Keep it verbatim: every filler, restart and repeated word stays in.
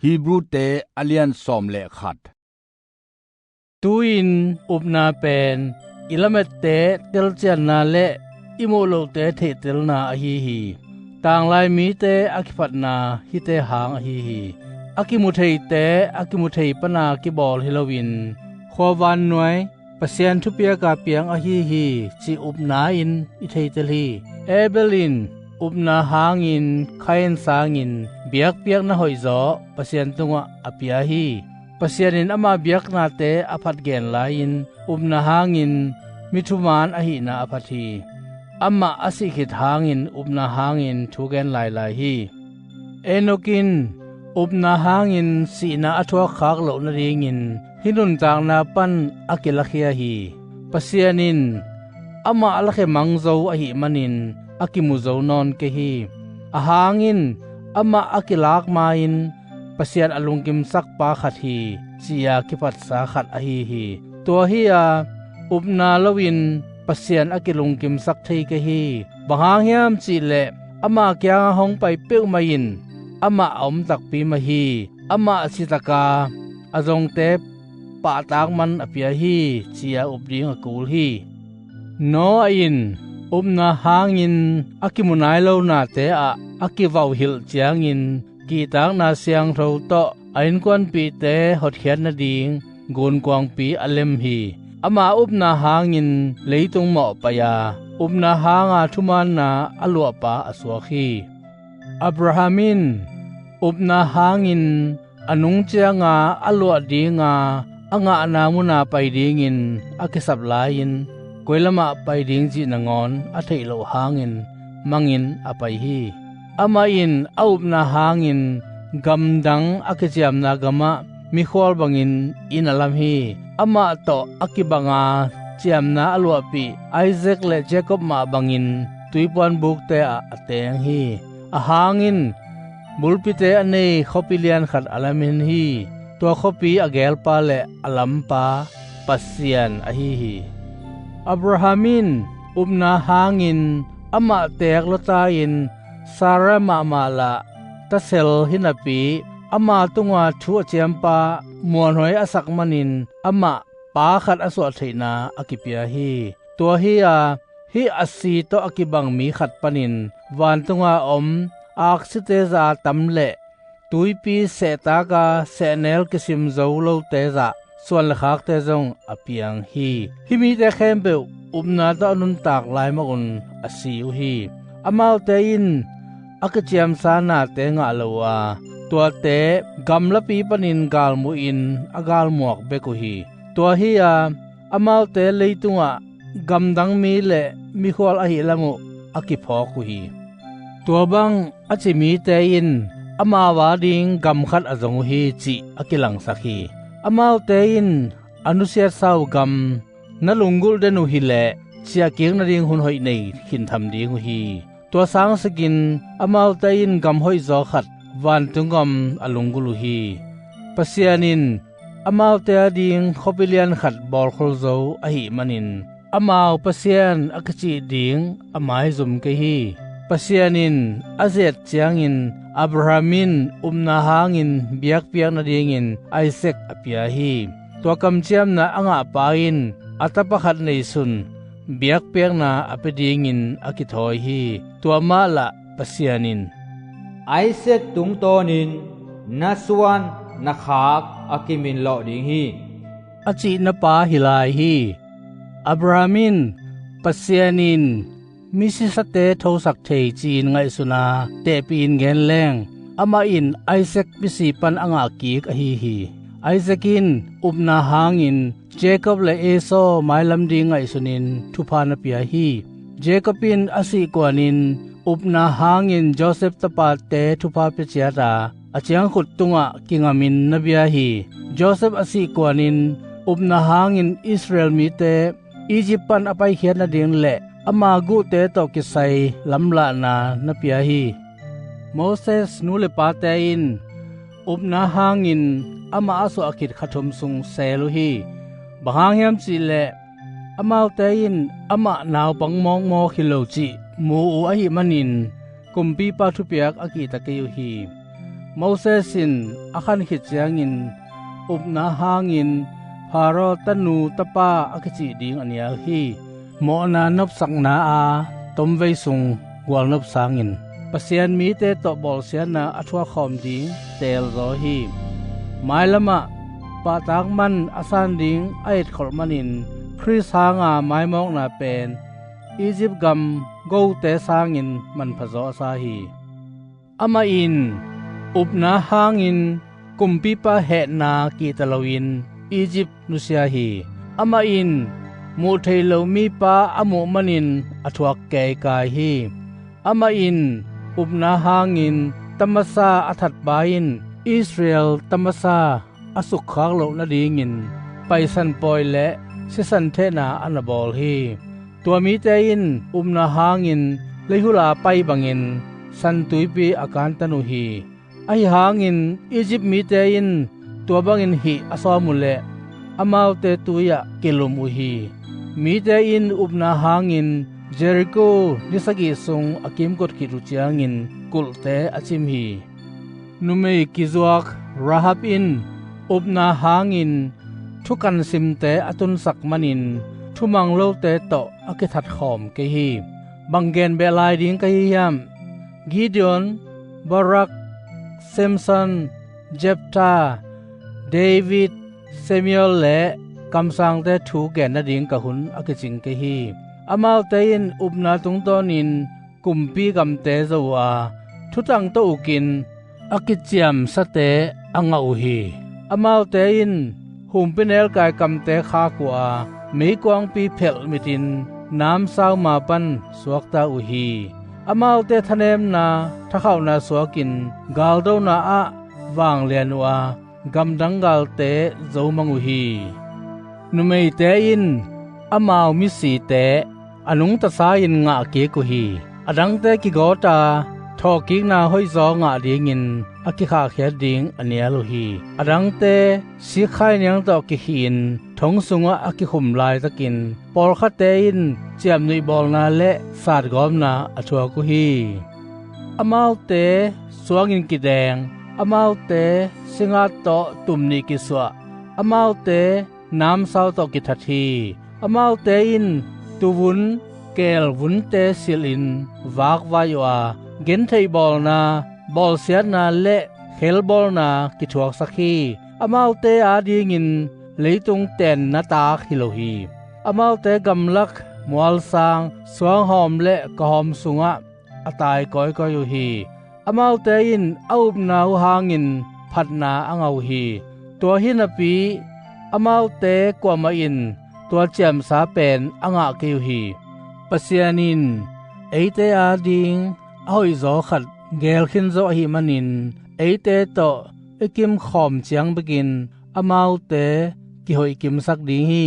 Hebrute a lian sawm le khat. Tu-in upna pen i lamette telcianna le i muh lohte theihtelna ahi hi. Tanglai mite a kiphatna hihte hang ahi hi. A kimu theite a kimu thei pana kibawl hi loin, khuavannuai Pasian thupiaka piang ahi hi cih upna in i theitel hi. Abel in upna hangin Kain sangin biakpiakna hoihzaw Pasian tungah a pia hi. Pasian in ama biaknate a phat gen lai-in upna hangin mi thuman ahihna a phat hi. Amah a sih khit hangin upna hangin thu gen lailai hi. Enok in upna hangin sihna a thuakkhak loh nadingin hih nuntakna pan a kilakhia hi. Pasian in amah a lakhia mang zo ahih manin a kimu zo nawn kei hi. A hangin amah a kilak ma-in Pasian a lungkimsakpa khat hi, ci-a kiphatsa khat ahi hi. Tua hi-a upna loin Pasian a kilungkimsak thei kei hi. Bang hang hiam cihleh ama kianga hong pai peuhmah in amah a om takpi mah hi. Amah a citaka a zongte pahtak man a pia hi, ci-a up ding a kul hi. Noah in upna hangin a kimu nai lo nate ah a kivauhilh ciangin kihtakna siangtho tawh a innkuanpihte hotkhiat nading gunkuangpi a lem hi. Ama upna hangin leitung mawh pai-a upna hanga thumaanna a luahpa a suak hi. Abraham in upna hangin a nung cianga a luah dinga a ngahna muna pai dingin a kisap lai-in koi lamah pai ding cih nangawn a theih loh hangin mangin a pai hi. Amah in a upna hangin gamdang a kiciamna gamah mikhual bangin inn a lam hi. Amah tawh a kibanga ciamna a luahpih Isaac le Jacob mah bangin tuipuan bukte ah a teng hi. A hangin bulpite a nei khuapi lian khat a lamin hi. Tua khuapi a gelpa le a lampa Pasian ahi hi. Abraham in upna hangin amah teek Lota in Sarah mahmah lah tasel hinapi ama tunga thu a ciampa muanhuai a sak manin amah pa khat a suah theihna a kipia hi. Tua hi-a hih a si tawh a kibang mi khat panin vantunga om aksite zah a tam le tuipi sehtaka sehnel kisim zo lote zah suan le khakte zong a piang hi. Hih mite khempeuh upna tawh a nuntak lai mahun a si uh hi. Amaute in a kiciamsa nate ngah lo uh a, tuate gamlapi panin galmuhin a galmuak bek uh hi. Tua hi-a amaute leitungah gamdang mi le mikhual ahih lam uh a kiphawk uh hi. Tua bang a ci mite in amau ading gam khat a zong uh hi cih a kilangsak hi. Amaute in a nusiatsa uh gam na lunggulh den uh hileh ciahkik nading hun hoih nei khintham ding uh hi. Tua sangsikin amaute in gam hoihzaw khat vantung gam a lunggulh uh hi. Pasian in amaute ading khuapi lian khat bawlkhol zo ahih manin amau Pasian a kicih ding a maizum kei hi. Pasian in a zet ciangin Abraham in upna hangin biakpiak nadingin Isaac a pia hi. Tua kamciamna a ngahpa in a tapa khat neisun biakpiakna a pia dingin a kithawi hi. Tua mah lah Pasian in, "Isaac tungtawnin na suan na khak a kiminlawh ding hi," a cihna pa hi lai hi. Abraham in Pasian in misisate thosak thei ci-in ngaihsuna tehpihin gen leng amah in Isaac misi pan a ngahkik ahi hi. Isaac in upna hangin Jacob le Esau mailam ding ngaihsunin thupha na pia hi. Jacob in a sihkuanin upna hangin Joseph tapate thupha pia ciata a ciangkhut tungah kingamin na bia hi. Joseph a sihkuanin upna hangin Israel mite Egypt pan a paikhiat nading le ama guhte tawh kisai lamlahna na pia hi. Moses nu le pate in upna hangin amah a suah khit kha thum sung seel uh hi. Bang hang hiam cihleh amaute in amah naupang mawkmawk hi lo cih mu uh ahih manin kumpipa thupiak a kihta kei uh hi. Moses in a khan khit ciangin upna hangin Pharaoh tanu tapa a kicih ding a nial hi. Mawhna nopsakna-a tomvei sung gualnop sangin Pasian mite tawh bawlsiatna a thuakkhawm ding teelzaw hi. Mailamah pahtak man a san ding a etkholh manin Khrist hanga maimawkna pen Egypt gam gote sangin manphazaw a sa hi. Amah in upna hangin kumpipa hehna kihta loin Egypt nusia hi. Amah in muh theih loh mipa a muh manin a thuak keikai hi. Amah in upna hangin tamasa a thatpa in Israel tamasa a sukkhak loh nadingin paisan pawi le sisan thehna a na bawl hi. Tua mite in upna hangin leihula pai bangin santuipi a kantan uh hi. Ahi hangin Egypt mite in tua bangin hih a sawm uh leh amaute tui-ah kilum uh hi. Mite in upna hangin Jericho ni sagih sung a kimkot khit uh ciangin kulhte a cim hi. Numei kizuak Rahab in upna hangin thukan simte a tunsak manin thumang lote tawh a kithatkhawm kei hi. Bang gen beh lai ding ka hi hiam? Gideon, Barak, Samson, Jephthah, David, Samuel le kamsangte thu gen nading ka hun a kicing kei hi. Amaute in upna tungtawnin kumpi gamte zo uh a, thutang tawh ukin a kiciamsate a ngah uh hi. Amaute in humpinel kaikamte khak uh a, meikuangpi phelh mitin namsau ma pan suakta uh hi. Amaute thanemna thakhauhna suakin galdona ah vanglian uh a, gamdang galte zomang uh hi. Numeite in amau misite a nungtasa in ngahkik uh hi. Adangte kigawta thawhkikna hoihzaw ngah dingin a kikhahkhiat ding a nial uh hi. Adangte sikkhai niang tawh kikhihin thong sungah a kikhum laitakin pawlkhatte in ciamnuih bawlna le satgawmna a thuak uh hi. Amaute suangin kideng, amaute singat tawh tum nih kisuah, amaute namsau tawh kithat hi. Amaute in tuvun keelvunte silhin vakvai uh a, gentheih bawlna, bawlsiatna le khelbawlna kithuaksak hi. Amaute adingin leitung tenna taak hi lo hi. Amaute gamlak mualsang suanghawm le kahawm sungah a tai kawikawi uh hi. Amaute in a upna uh hangin phatna a ngah uh hi. Tua hi napi amaute kuamah in tua ciamsa pen a ngah kei uh hi. Pasian in eite ading a hoihzaw khat geelkhin zo ahih manin eite tawh i kimkhawm ciang bekin amaute kihoihkimsak ding hi.